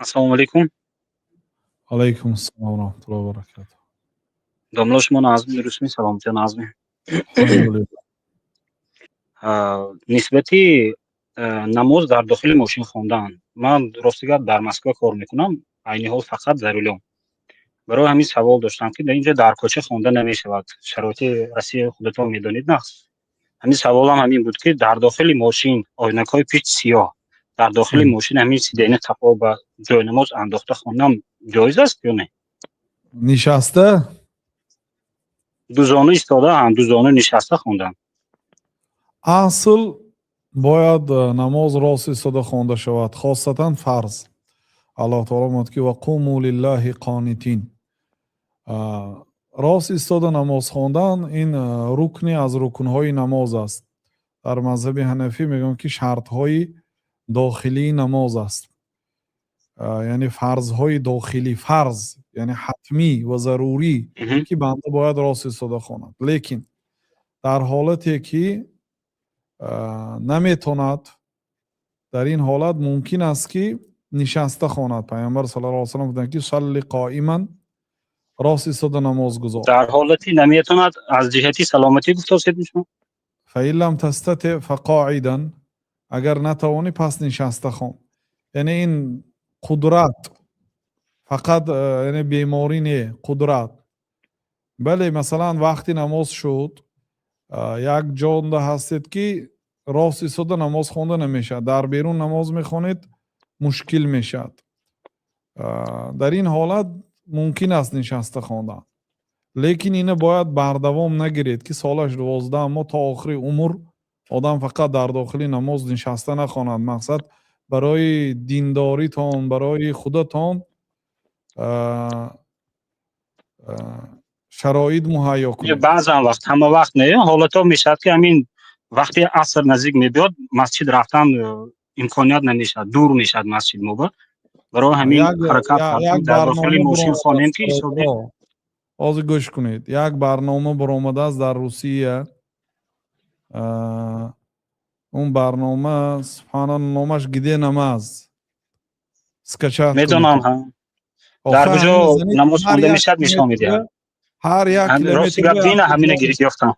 Ассалому алайкум. Алайкум ассалом ва раҳматуллоҳи ва баракатуҳ. Домла, шумо нағзми, дурустми, саломатия нағзми? Алҳамдулиллоҳ. Нисбати намоз дар дохили мошин хондан, ман, рости гап, дар Москва кор мекунам, айни ҳол фақат за рулём. Барои ҳамин савол доштам, ки дар инҷо дар кӯча хонда намешавад, шароити Россия худатон медонед нағз. Ҳамин саволам ҳамин буд, ки дар дохили мошин оинакҳои пич сиёҳ, дар дохили мошин ҳамин сиденья қафо ба ҷойнамоз андохта хондан ҷоиз аст ё не? Нишаста? Дузону истода, дузону нишаста хондан. Асл бояд намоз рост истода хонда шавад, хосатан фарз. Аллоҳ таоло мегӯяд, ки وقوموا لله قانتين. Рост истода намоз хондан ин рукне аз рукнҳои намоз аст. Дар мазҳаби ҳанафӣ мегӯянд, ки шартҳои дохилии намоз аст, яъне фарзҳои дохилӣ, фарз яъне ҳатмӣ ва зарурӣ, ки банда бояд рост истода хонад. Лекин дар ҳолате ки наметонад, дар ин ҳолат мумкин аст, ки нишаста хонад. Пайғамбар саллаллоҳу алайҳи васаллам гуфтанд, ки صل قائما, рост истода намоз гузор. Дар ҳолати наметонад аз ҷиҳати саломатӣ гуфтосед шумо? فإن لم تستطع فقاعدا, агар натавонӣ, пас нишаста хон. Яъне ин қудрат фақат, яъне беморӣ не, қудрат. Бале, масалан, вақти намоз шуд, як ҷонда ҳастед, ки рост истода намоз хонда намешавад, дар берун намоз мехонед, мушкил мешавад. Дар ин ҳолат мумкин аст нишаста хондан, лекин ина бояд бардавом нагиред, ки солаш 12 моҳ то охири умр одам фақат дар дохили намоз нишаста нахонад. Мақсад, барои диндоритон, барои худатон шароит муҳайё кунед. Баъзан вақт, ҳама вақт не, ҳолатҳо мешавад, ки ҳамин вақти аср наздик мебиёд, масҷид рафтан имконият намешавад, дур мешавад масҷид моба. Барои ҳамин ҳаракат кардем, дар дохили мошин хонем, ки ҳисоби Ҳозир гӯш кунед, як барнома баромадааст дар Русия. Он барнома, субҳана, номаш «Где намаз», скачать. Медонам, дар куҷо намоз хонда мешавад, нишон медиҳад. Ҳар як Рости гап, дина ҳамина гирифт ёфтам.